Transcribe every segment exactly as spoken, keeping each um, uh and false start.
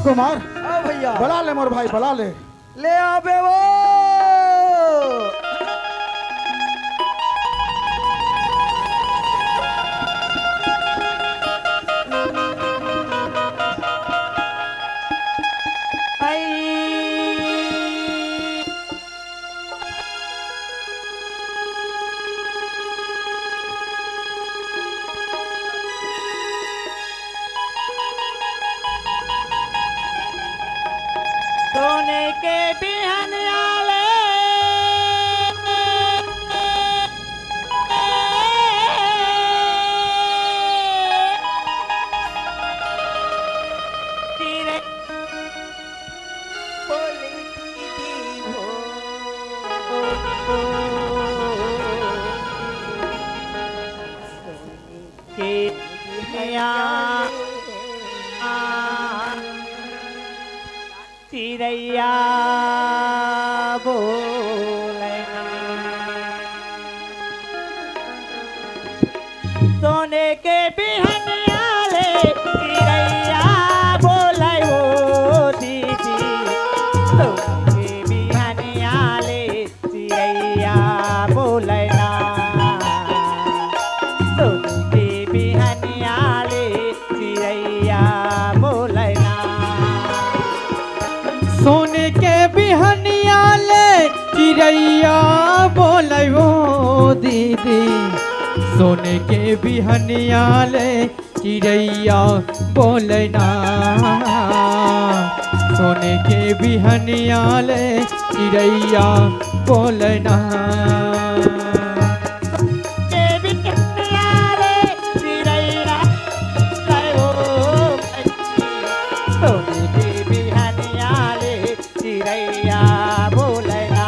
कुमार, हाँ भैया। बला ले मोर भाई, बला ले। ले आबे वो। आई। सोने के बिहनिया ले तेरे बोले दीदी हो। के हया चिरैया बोलना। सोने के बिहनिया ले चिरैया बोलै हो दीदी। सोने के बिहनिया ले चिरैया बोलना। सोने के बिहनिया ले चिरैया बोलना। सोने के बिहनिया ले चिरैया बोलै हो दीदी। सोने के बिहनिया ले चिरैया बोलना। सोने के बिहनिया ले चिरैया बोलना। के बिहनिया ले चिरैया बोलै हो। सोने के बिहनिया ले चिरैया बोलना।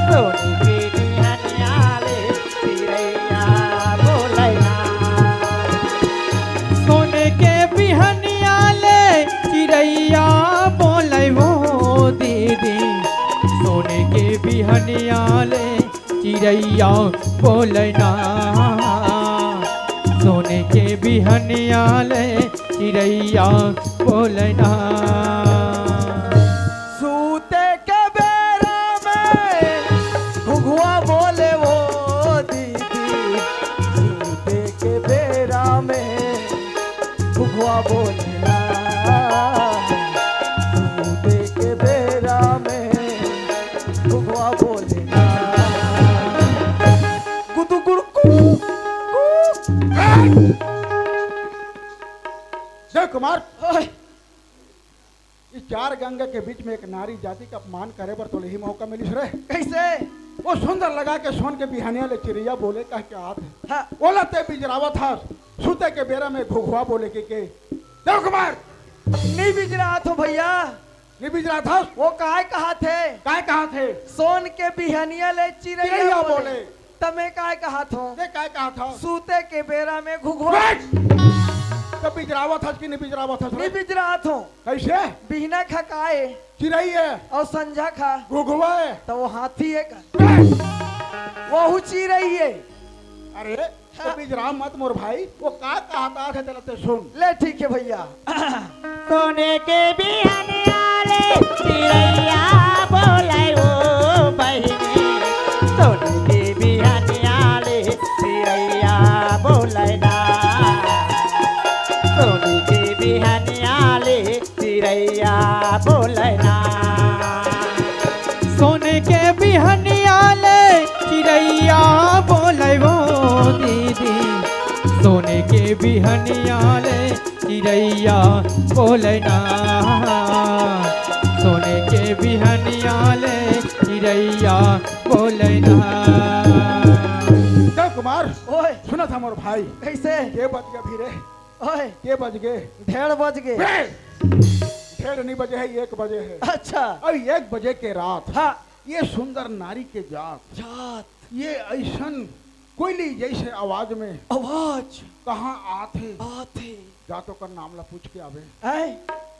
सोने के बिहनिया ले चिरैया बोलना। सोने के बिहनिया ले चिरैया बोलै हो दीदी। सोने के बिहनिया ले चिरैया बोलना। सोने के बिहनिया ले चिरैया बोलना। सूते के बेरा में घुघुआ बोले वो दीदी। सूते के बेरा में घुघुआ बोलना। सूते के बेरा में घुघुआ बोलना। गुदु गुरु कु, कु। जय कुमार। ओए। ये चार गंगा के बीच में एक नारी जाति का अपमान करे बर तोला ही मौका मिलिस रे। कैसे? वो सुंदर लगा के सोन के बिहनिया ले चिरैया बोले कह के आत हे। हाँ। ओला ते बिजरावत हस, सुते के बेरा में घुघुआ बोले के, के। देव कुमार। नहीं बिजरात हो भैया। नहीं बिजरात हस? वो काय कहा थे? काय कहा थे? सोन के बिहनिया ले चिरैया चिरैया बोले। बोले। त मैं काय कहत हूँ? ते काय कहत हस? सूते के बेरा में घुघुआ। बस! त बिजरावत हस कि नहीं बिजरावत हस रे? नहीं बिजरात हूँ। कैसे? बिहना खा काय? चिरई हे। अउ संझा खा? घुघुआ हे। त वो हाथी हे का? बस! वहू चिरई हे। अरे, त बिजरा मत मोर भाई, वो का कहत हे तेला ते सुन। ले ठीक हे भैया। सोने के बिहनिया ले चिरैया बोलै ओ बहिनी, सोने के बिहनिया ले चिरैया बोलै ना, सोने के बिहनिया ले चिरैया बोलै ना। सोने के बिहनिया ले चिरैया बोलै ओ दीदी, सोने के बिहनिया ले चिरैया बोलै ना, सोने के बिहनिया ले चिरैया बोलै ना। देव कुमार, ओए। सुनत हस मोर भाई। कैसे? के बज गे अभी रे? ओए। के बज गे? डेढ़ बज गे। बे! डेढ़ नहीं बजे हे, एक बजे हे। अच्छा। अउ एक बजे के रात। हाँ। ये सुंदर नारी के जात। जात। ये अइसन कोयली जैसे आवाज में आवाज। कहाँ आत हे? आत हे। जा तो ओकर नाम ला पूछ के आबे। हैं?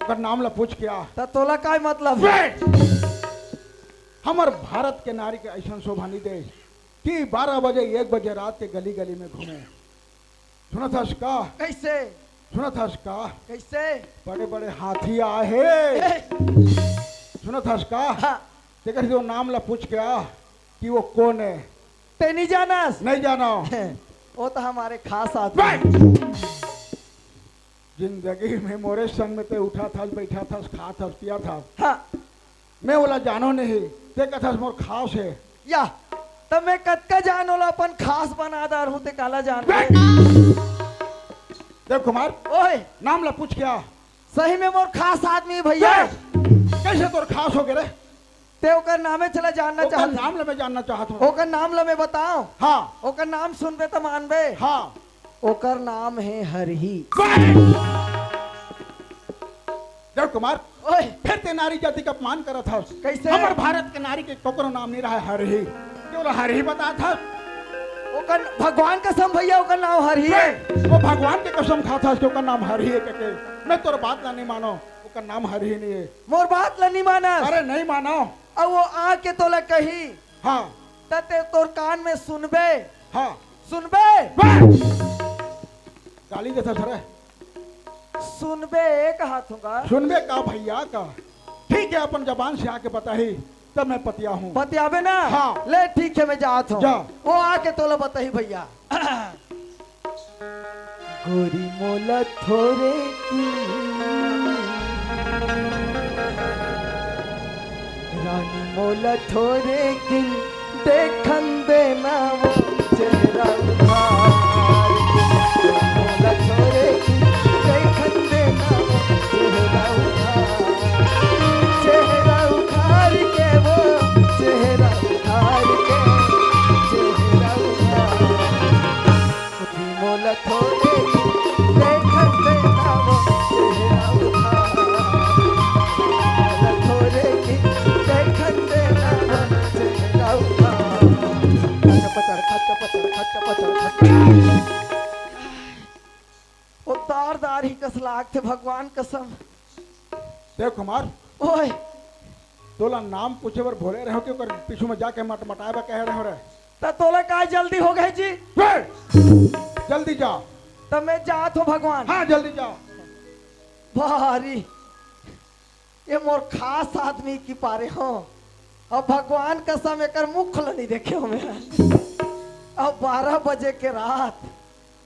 ओकर नाम ला पूछ के आ। त तोला काय मतलब हे? बे! हमर भारत के नारी के अइसन शोभा नहीं दे कि बारह बजे, एक बजे रात के गली गली में घूमे। सुनत हस का? कैसे? सुनत हस का? कइसे? बड़े-बड़े हाथी आए हे। ए! सुनत हस का? हाँ। तेकर जो नाम ला पूछ के आ कि वो कोन हे? ते नइ जानस? नइ जानव। वो तो हमर खास आदमी। बे! जिंदगी में मोरे संग में ते उठत हस, बइठत हस, खात हस, पियत हस। हाँ। मैं ओला जानव नहीं, ते कथस मोर खास हे। या, त मैं कतका जान ओला अपन खास बना डारहूं, ते काला जान बे! देवकुमार, ओए! नाम ला पूछ के आ। सही में मोर खास आदमी भइया। बे! कइसे तोर खास होगे रे? ते ओकर नामे चला जानना ओकर चाहत नाम ला मैं जानना चाहत हूँ। ओकर नाम ला मैं बताओं? हाँ। ओकर नाम सुनबे त मानबे? हाँ। ओकर नाम हे हरही। बे! देवकुमार, ओए! फिर ते नारी जाति के अपमान करत हस। कइसे? हमर भारत के नारी के कोकरो नाम नइ रहय हरही। ते ओला हरही बतात हस? ओकर भगवान कसम भइया, ओकर नाम हरही बे! हे। वो भगवान के कसम खात हस कि ओकर नाम हरही हे कहिके। मैं तोर बात ला नइ मानव, ओकर नाम हरही नइ हे। मोर बात ला नइ मानस? अरे नइ मानव। अउ वो आके तोला कही, हाँ। त ते तोर कान में सुनबे? हाँ। सुनबे? बे! गाली देथस रे। सुनबे, ए कहत हूँ गा। सुनबे का भइया का? ठीक हे, अपन जबान से आके बताही, तब मैं पतियाहूँ। पतियाबे ना? हाँ। ले ठीक हे, मैं जात हूँ। जा। वो आके तोला बताही भइया। गोरी मोला थोरे किन, रानी मोला थोरे किन, देखन देना वो चेहरा उधार। मोला थोरे किन, देखन देना वो चेहरा उधार। चेहरा उधार के वो, चेहरा उधार के, चेहरा उधार। मोला थोरे किन देखन देना वो चेहरा उधार। मोला थोरे किन देखन देना वो चेहरा उधार। खच पचर, खच पचर, खच पचर, खच। वो दार दार ही कस लागथे, भगवान कसम। देवकुमार, ओए। तोला नाम पूछे बर बोले रहेंव कि ओकर पीछू में जाके मटमटाए बर कहे रहेंव रे। त तोला का जल्दी होगे जी? बे! जल्दी जा। त मैं जात हूँ भगवान। हाँ, जल्दी जा। भारी, ये मोर खास आदमी कि पारे हों। अब भगवान कसम एकर मुख ल नइ देखे हों मैं। अब बारह बजे के रात,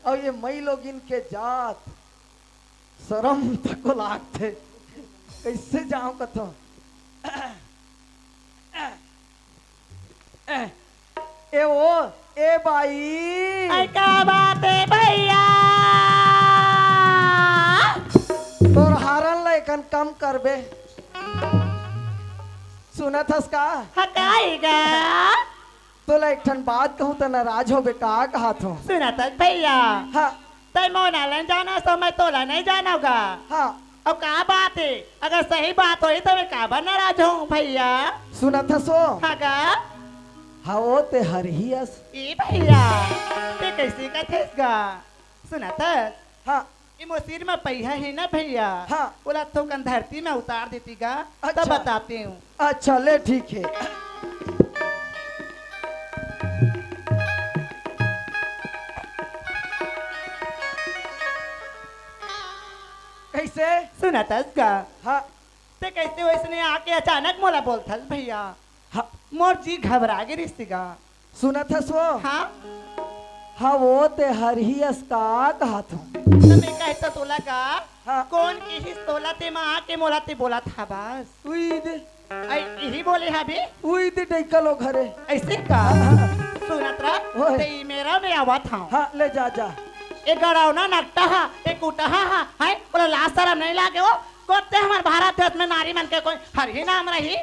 अउ ये मइलोगिन के जात, सरम तको लागथे। कइसे जांव कथंव। ए ओ, ए बाई। अई का बात हे भइया? तोर हारन ला एकन कम करबे। सुनत हस का? हाँ, का हे गा? तोला एक ठन बात कहूँ त नाराज होबे का, कहत हों। सुनत हस भइया? हाँ। तैं मोला नइ जानस त मैं तोला नइ जानंव गा। हाँ। अउ का बात हे? अगर सही बात होही त मैं काबर नाराज हों भइया? सुनत हस ओ? हाँ गा। हाँ ओ, तैं हरही अस। ए भइया, तैं कइसे कथस गा? सुनत हस? हाँ। ए मोर सिर म पइहा हे ना भइया, हाँ। ओला थोकन धरती म उतार देती गा, त अच्छा। बतातेंव। अच्छा, ले ठीक हे। कइसे? सुनत हस गा? हाँ। तैं कइसे वइसने आके अचानक मोला बोलथस भइया? हाँ। मोर जी घबरा गे रिहिस गा। सुनत हस ओ? हाँ। हाँ ओ, तैं हरही अस का, कहत हों। त मैं कहत हों तोला गा, हाँ। कोन किहिस तोला, तैं मा आके मोला तैं बोलत हवस? उई दे। अई, इही बोले हबे? उई दे डइका लोग हरे। अइसे का? हाँ। सुनत रह, ओए। तैं मेरा में आवत हंव। हाँ, ले जा, जा। ए गड़ौना नकटा हा, ए कुटहा हा, हैं? ओला लाज सरम नइ लागे ओ? कोते हमर भारत देश में नारी मन के कोई हरही नाम रही?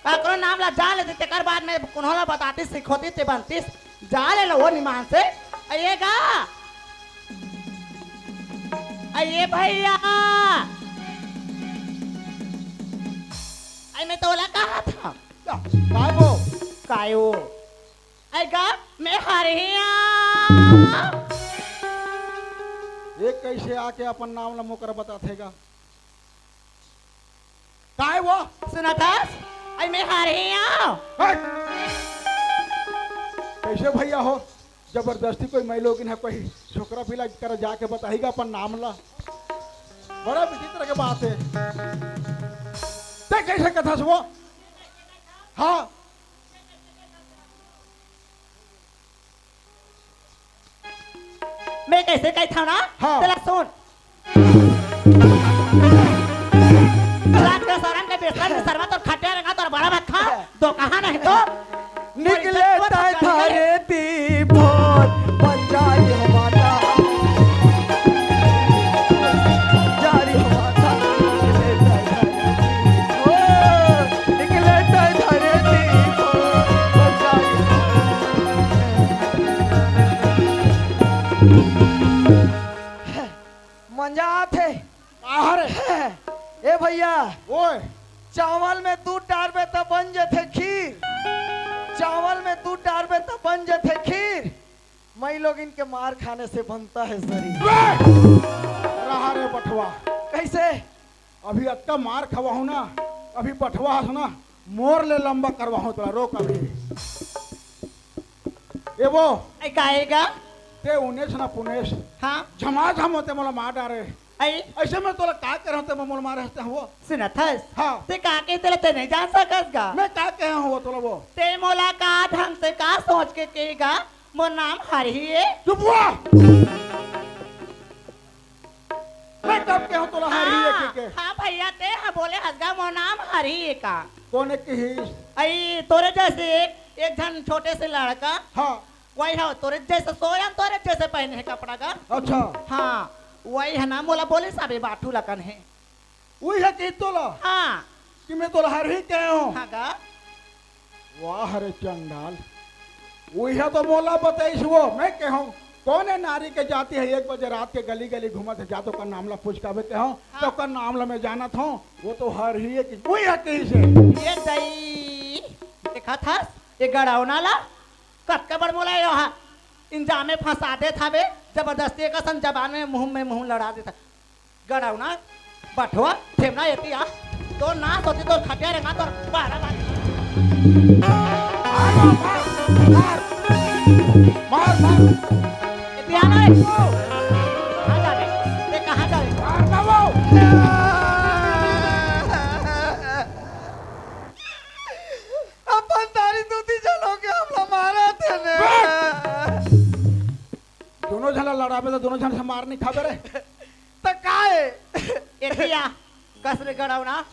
ककरो नाम ला जान लेती, तेकर बाद में कोनो ला बताती, सिखोती, ते बनतीस। जा ले लो वो निमान से। अई ए गा। अई ए भइया। अई मैं तोला कहत हंव। काय वो? काय वो? अई गा, मैं हरही अंव। ये कइसे आके अपन नाम ला मोकरा बताथे गा? काय वो? सुनत हस? अई मैं हरही अंव। हट! कइसे भइया हो? जबरदस्ती कोई मइलोगिन ह, कोई छोकरा पिला करा जाके बताही गा अपन नाम ला। बड़ा विचित्र के बात हे। ते कइसे कथस वो? हाँ। मैं कइसे कहिथंव ना? हाँ। तेला सुन। रात के सरम के बिस्तर में शर्मा तोर खटिया रेंगा तोर बड़ा भक्खा। तो कहा नहीं तो निकले तय धरे ती भोर, बन जाई हो माता। जारी हो माता। निकले तय धरे ती भोर, निकले तय धरे ती भोर, बन जाई हो। मजा आथे। काहर? ए भैया, ओए। चावल में दूध डारबे त बन जथे खीर, चावल में दूध डारबे त बन जथे खीर। मई लोगिन के मार खाने से बनता है शरीर। बे! रहा रे बठवा। कइसे? अभी अतका मार खवाहूं ना, अभी बठवा हस ना, मोर ले लंबा करवाहूं तोला, रोक अभी। ए वो। ए, का एगा? ते उनेस ना पुनेस। हाँ। झमाझम होते मोला मार डारे। आई। अइसे में तोला का करहूं ते मोला मारे हंसते हो? सुनत हस? हाँ। ते का के तेला ते नहीं जान सकस गा? मैं का कहे हूं वो तोला वो? ते मोला का ढंग से का सोच के केगा? मोर नाम हरही ए। चुप हुआ। मैं कब के हूँ तोला हरही ए हाँ, के, के? हाँ भैया, ते हा बोले हस गा, मोर नाम हरही ए का। कोने किहिस? अई तोरे जइसे एक, एक झन छोटे से लड़का। हाँ। वही हो, तोरे जइसे सोयन, तोरे जइसे पहने हे कपड़ा गा। अच्छा। हाँ, वही हे ना, मोला बोलिस अबे बाठू लकन हे। उही हे कि तोला? हाँ। कि मैं तोला हरही कहे हूँ? हाँ गा। वाह रे चंडाल, उहे तो मोला बताइस वो। मैं कहूँ, कोने नारी के जाति हे, एक बजे रात के गली गली घूमत हे, जा तो ओकर नाम ला पूछ के आबे कहूँ, हाँ। तो ओकर नाम ला मैं जानत हूँ, वो तो हरही ए कि, उहे कहिस हे। ए दई, देखत हस, ए गड़ौना ला, कतका बड़ मोला ए हा, इंजामे फंसा देत हवे, जबरदस्ती एक असन जबान में मुंह में मुंह लड़ा देत हवे। गड़ौना, बठवा, ठेमना एती आ। तोर नास होती, तोर खटिया रेंगा, तोर बारा बारी। मार, मार, मार। मार, मार। एती आ ना रे। कहाँ जाबे? ते कहाँ जाबे? मार ना वो। अपन तारी दूती चलो के हमला मारा तेने। दोनों झन ला लड़ाबे तो दोनों झन से मार नहीं खाबे रे। त का हे? एती आ, कस रे गड़ौना।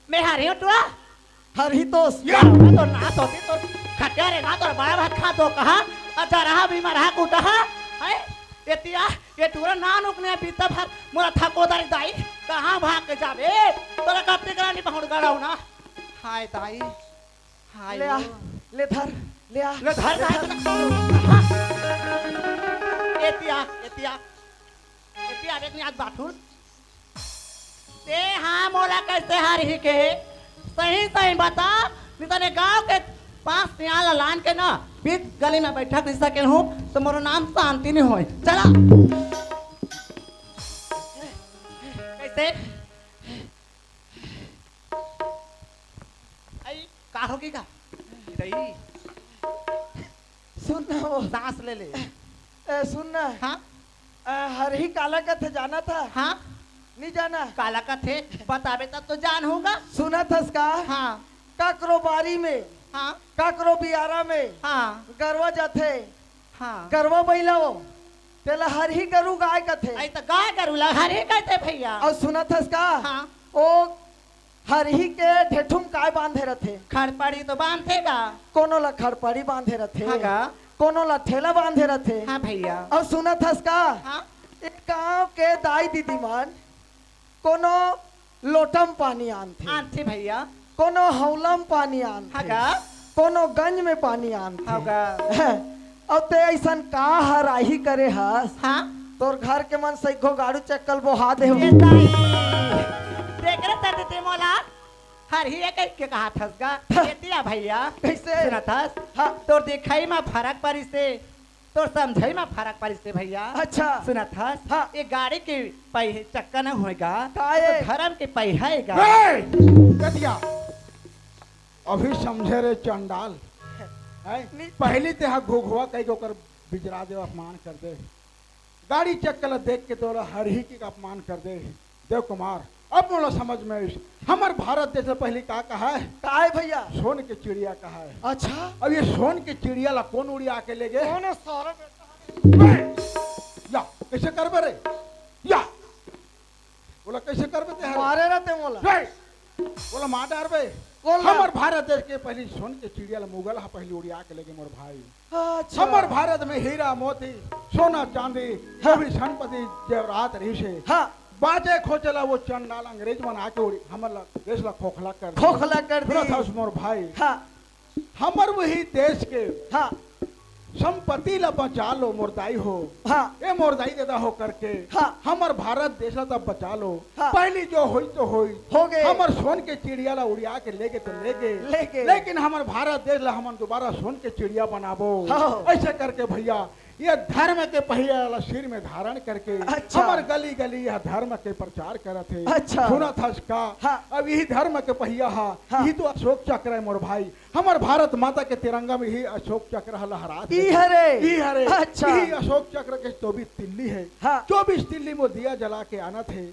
मैं हरही हूँ टुरा। हरही तोस। गड़ौना तो नास होती तो खटिया रेंगा तोर बड़ा भात खा दो कहा। अच्छा रहा भी मरहा कूटा हा। हैं? एती आ, ए टुरा ना नुकने बीता भर मोला थको दारी दाई। कहाँ भाग के जाबे? तोला कब तक रानी पहुँच गड़ौना। हाय दाई। हाय ले आ, वो। ले धर, ले आ, ले धर, ले धर। धर। एती आ, एती आ। एती आ, देख नी आज बाठुर। ते हाँ मोला कइसे हरही के? सही सही बता, नहीं तने गांव के पास सियान ला लान के ना, बीच गली में बैठक नहीं सके हूँ, तो मोरो नाम शांति नहीं होय। चला। कइसे? आई, का होगे गा? दई। सुन ना वो। सांस ले ले। ए, सुन ना। हाँ? ए, हरही काला कथे जानथस? हाँ? नहीं जाना? काला कथे, बताबे तब तो जानहूँ गा। सुनत हस का? हाँ। काकरो बारी में, हाँ। काकरो बियारा में, हाँ। गरवा जाथे, हाँ। गरवा बइला वो, तेला हरही गरू गाय कथे। आई त गाय गरू ला हरही कथे भैया। अउ सुनत हस का? हाँ। ओ हरही के ठेठू म काय बांधे रथे? खड़पड़ी तो बांधथे गा। कोनो ला खड़पड़ी बांधे रथे। हाँ गा। कोनो ला ठेला बांधे रथे। हाँ भैया। अउ सुनत हस का? हाँ। एक गांव के दाई दीदी मन कोनो लोटा म पानी आनथे। आनथे भैया। कोनो हौला म पानी आनथे। हाँ गा। कोनो गंज में पानी आनथे। हाँ गा। अउ ते अइसन का हरही करे हस? हाँ। तोर घर के मन सइघो गाड़ू चक्कल बोहा दे हो। ए दाई, तेकरे सेती ते मोला हरही ए कहिके कहत हस गा। एती आ भैया। कइसे? सुनत हस? हाँ। तोर दिखई म फरक परिस हे, तोर समझई म फरक परिस हे भैया। अच्छा। सुनत हस? हाँ। ए गाड़ी के पहिया चक्का न होय गा, का ए? तो धरम के पहिया ए गा। ए! कतिया। अभी समझे रे चंडाल। हैं? नहीं। पहिली तेहा घुघुवा कहिके ओकर बिजरा दे, अपमान कर दे। गाड़ी चक्का ल देख के तोला हरही के अपमान कर दे। देव कुमार, अब मोला समझ में आइस, हमर भारत देश ला पहली का कहाय? काय भैया? सोन के चिड़िया कहाय। अच्छा। अब ये सोन के चिड़िया ला कोन उड़िया के ले गे? कौन है सारा बेटा? बे! या, कैसे करबे रे? या! बोला, कैसे करबे ते हर? मारे रहते मोला। बे! बोला, मार डारबे। बोल ना। हमर भारत देश के पहली सोन के चिड़िया ला मुगल हा पहली उड़िया के ले गे मोर भाई। अच्छा। हमर भारत में हीरा मोती, सोना चांदी, हाँ। सभी संपत्ति जेवरात रहिस हे। हाँ। बाजे खोचला वो चंडाल अंग्रेज मन आके उड़ी, हमर ला, देश ला खोखला कर दिस। खोखला कर दिस। सुनत हस मोर भाई। हाँ। हमर वही देश के हाँ। संपत्ति ला बचा लो मोर दाई हो। हाँ। ए मोर दाई ददा हो करके हाँ। हमर भारत देश ला तब बचा लो। हाँ। पहली जो होई तो होई। हो गए। हमर सोन के चिड़िया ला उड़िया के ले गे तो ले गे। ले गे। लेकिन हमर भारत देश ला हमन दोबारा सोन के चिड़िया बनाबो। हाँ। ऐसे करके भैया, ये धर्म के पहिया ला सिर में धारण करके अच्छा। हमर गली गली यह धर्म के प्रचार करत हे। अच्छा। सुनत हस का? हाँ। अब यही धर्म के पहिया हा, हाँ। यही तो अशोक चक्र है मोर भाई। हमर भारत माता के तिरंगा में ही अशोक चक्र ह लहरात ई हे। हरे। ई हरे। अच्छा। यही अशोक चक्र के चौबीस तिल्ली हे। हाँ। चौबीस तिल्ली में दिया जला के आनत हे।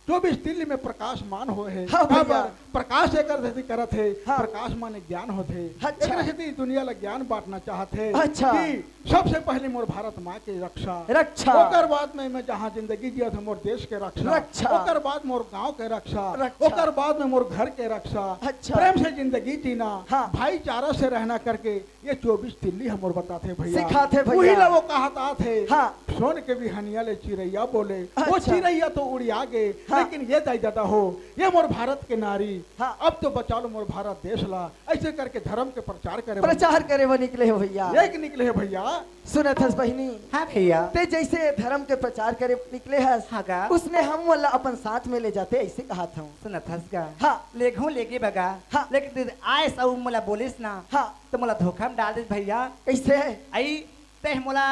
चौबीस तिल्ली में प्रकाशमान होए हे। हाँ भैया। काबर? प्रकाश एकर सेती करत हे, हाँ। प्रकाश माने ज्ञान होथे। अच्छा। एकरे सेती दुनिया ला ज्ञान बांटना चाहत हे अच्छा। कि सबसे पहले मोर भारत माँ के रक्षा। रक्षा। ओकर बाद में मैं जहाँ जिंदगी जियत हूँ, मोर देश के रक्षा। रक्षा। ओकर बाद मोर गांव के रक्षा। रक्षा। ओकर बाद में मोर घर के रक्षा। अच्छा। प्रेम से जिंदगी जीना, हाँ। भाईचारा से रहना करके ये चौबीस तिल्ली ह मोर बताथे भैया। सिखाथे भैया। वही ला वो कहत आथे, हाँ। सोन के बिहनिया ले चिरैया बोले। वो अच्छा। चिरैया तो उड़िया गे, हाँ। लेकिन ये दाई ददा हो, ये मोर भारत के नारी, हाँ। अब तो बचा लो मोर भारत देश ला। ऐसे करके धर्म के प्रचार करे प्रचार करे बर निकले हो भैया। एक निकले हे भैया। सुनत हस बहिनी? हाँ भैया। ते जैसे धर्म के प्रचार करे निकले हस, हाँ गा। उसने हम वाला अपन साथ में ले जाते, ऐसे कहा था। सुनत हस गा? हाँ। लेघो लेगे बगा। हाँ। लेकिन दीदी आए सब मोला बोलिस ना, हाँ। तो मोला धोखा में डाल दे भैया। कैसे? आई ते मोला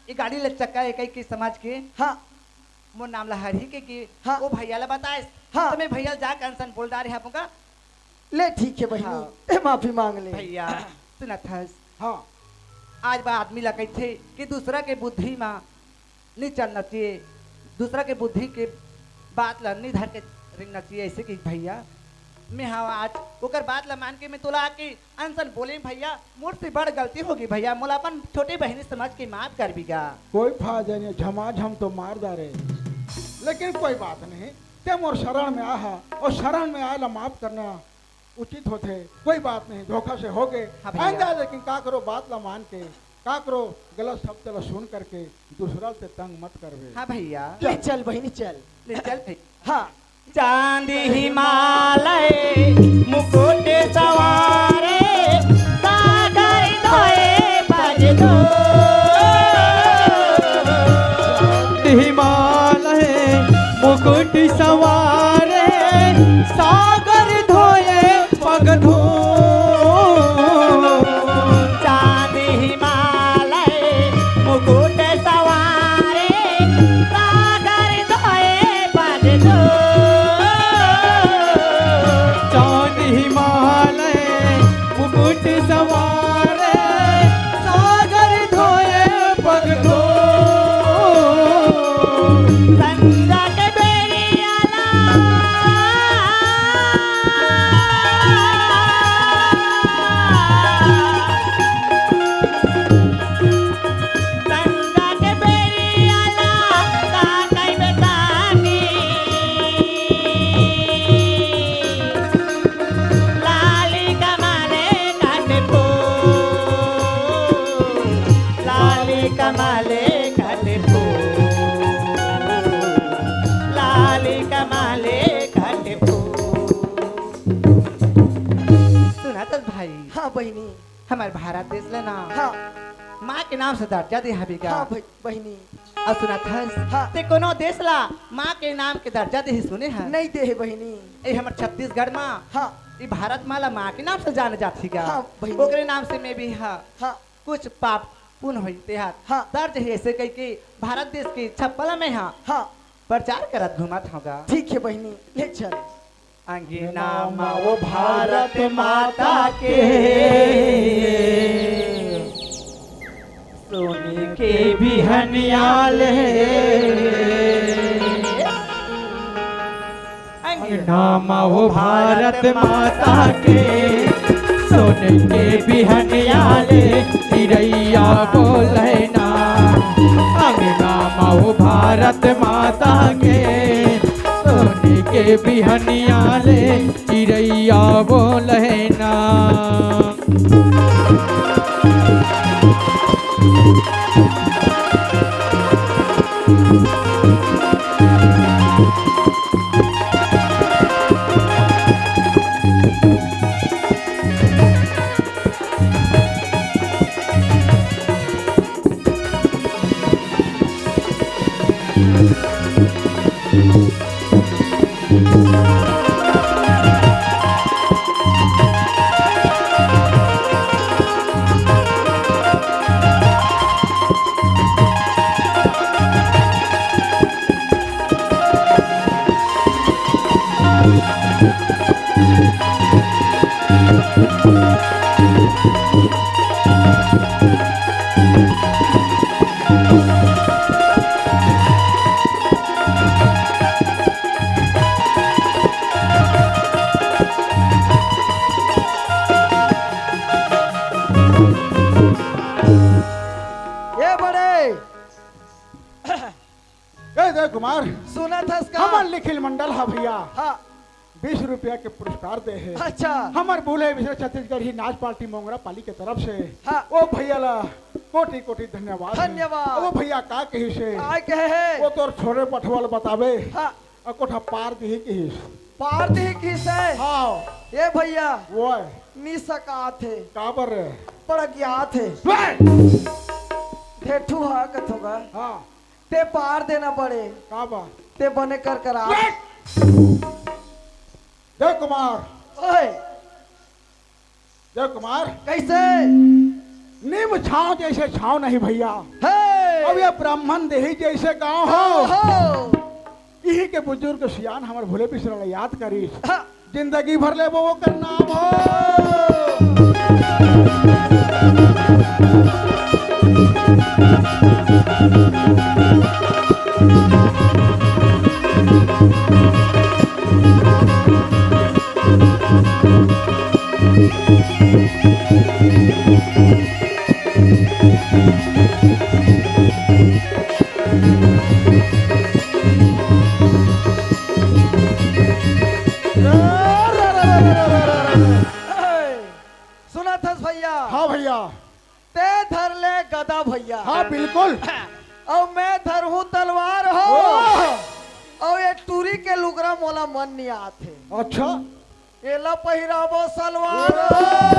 ये गाड़ी ले चक्का है कई के समाज के। हाँ। मोर नाम ला हरही के, के हाँ। वो भैया ला बताइस। हाँ। तो मैं भैया ला जाके अनसन बोल डारे हापूंगा। ले ठीक है बहिनी, हाँ। ए माफी मांग ले। भैया, सुनत हस? हाँ। आज बा आदमी ला कहिथे कि दूसरा के बुद्धि मा नी चलना चाहिए, दूसरा के बुद्धि के बात ला नी धर के रेंगना चाहिए। ऐसे कि भैया, मैं हाँ आज ओकर बात ला मान के मैं तोला आके अनसन बोले भैया, मोर से बड़ गलती होगे भैया, मोला अपन छोटे बहिनी समझ के माफ कर बिगा। कोई फायदा नहीं, झमाझम तो मार डारे, लेकिन कोई बात नहीं, ते मोर शरण में आहा और शरण में आए ला माफ करना उचित होथे। कोई बात नहीं, धोखा से होगे। हाँ भैया। आइंदा लेकिन का करो, बात ला मान के, का करो, गलत शब्द ला सुन करके दूसरा से तंग मत करबे। हाँ भैया। ले चल बहिनी चल। ले चल भैया। हाँ। चांद हिमालय मुकुट सवारे, सागर धोए पग धो। चांद हिमालय मुकुट सवारे, सागर धोए पग धो। चांद हिमालय मुकुट सवारे, सागर धोए पग धो। चांद हिमालय मुकुट सवारे, सागर धोए पग धो। संझा के बेरिया ला, संझा के बेरिया ला, का कहिबे सानी। लाली कमाले काटे फूल, लाली कमाले काटे फूल, लाली कमाले काटे फूल। सुना तो भाई, हाँ बहिनी। हमर भारत देश ला ना हाँ। माँ के नाम से दर्जा दे हबी का। हाँ भाई, बहिनी। अउ सुनत हस, हाँ। ते कोनो देश ला माँ के नाम के दर्जा देहे सुने हस? नहीं देहे बहिनी। ए हमर छत्तीसगढ़ मा हाँ। ई भारत माँ ला माँ के नाम से जाने जाथे गा। हाँ, बहिनी। ओकरे नाम से मैं भी हा हाँ। कुछ पाप पुण्य होई ते हा हाँ। दर्ज हे ऐसे कहि के भारत देश के छप्पला में हा हाँ। प्रचार करत घूमत होगा। ठीक है बहिनी, ले चल। अंगना मा वो भारत माता के सोने के बिहनिया ले। अंगना म ओ भारत माता के, सोने के बिहनिया ले चिरैया बोले ना। अंगना म ओ भारत माता के, सोने के बिहनिया ले चिरैया बोले ना। ए बड़े, ए देव कुमार, सुनत हस का? हमर निखिल मंडल हा भैया, हाँ। बीस रुपया के पुरस्कार दे हे। अच्छा। हमर बूढ़े बिसरे छत्तीसगढ़ी नाच पार्टी मोंगरा पाली के तरफ से। हाँ। ओ भैया ला कोटि कोटि धन्यवाद हे। धन्यवाद। ओ भैया का कहिस हे? काय कहे हे? ओ तोर छोरे पठवा ल बताबे। हाँ। अउ कोठा पार दिही कहिस। पार दिही कहिस हे? हाँ। ए भैया। ओए। नी सकात हे। काबर रे? पड़ गया थे। ओए। ढेठू हा कथों गा। हाँ। ते पार देना पड़े। का बा? ते बने कर करा। देव कुमार। ओए। देव कुमार। कैसे? नीम छांव जैसे छांव नहीं भैया। हे। अब ये ब्राह्मण देही जैसे गांव हो। हो। इही के बुजुर्ग सियान हमर भूले बिसरे ला याद करिस। हाँ। जिंदगी भर लेबो ओकर नाम हो। सुनत हस भैया? हाँ भैया। ते धर ले गदा भैया। हाँ, बिल्कुल। अउ मैं धरहूँ तलवार हो। वाह। अउ ये टूरी के लुगरा मोला मन नी आथे। अच्छा। एला पहिराबो सलवार। वाह।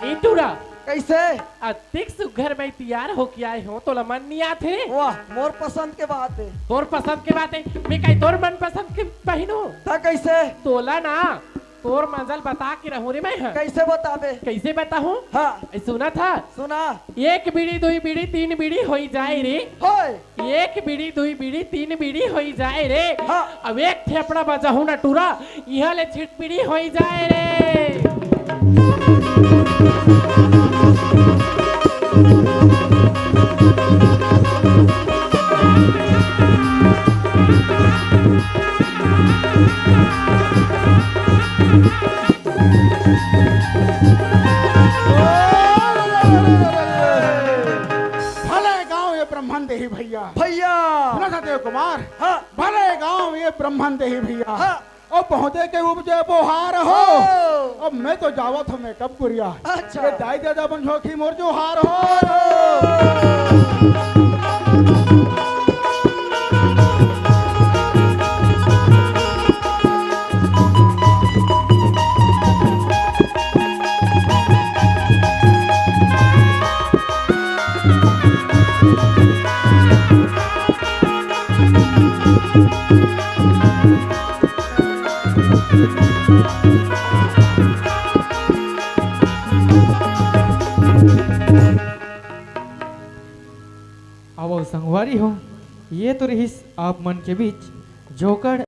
ए टूरा, कैसे? अतेक सुघर मैं तियार होके आए हों, तोला मन नी आथे? वाह, मोर पसंद के बात हे। तोर पसंद के बात हे, मैं कहीं तोर मन पसंद के पहिनों? त कैसे? तोला ना, तोर मजल बता के रहूं रे मैं ह। कैसे बताबे? कैसे बताहूं? हाँ। ए, सुनत हस? सुना। एक बीड़ी, दुई बीड़ी, तीन बीड़ी होई जाए रे। होय। एक बीड़ी, दुई बीड़ी, तीन बीड़ी होई जाए रे। हाँ। अब एक थेपड़ा बजाहूं ना टूरा, इहां ले छिटपिड़ी होई जाए रे। भले गांव ये ब्रह्मन देही भैया। भैया। सुनत हस देव कुमार? हाँ। भले गांव ये ब्रह्मन देही भैया। हाँ। अब बहुते के उपजे बोहार हो। ओ। अब मैं तो जावत हों मेकअप कुरिया। अच्छा। ए दाई ददा मन झोंकही मोर जोहार हो। आवव संगवारी हो, ये तो रहिस आप मन के बीच जोकड़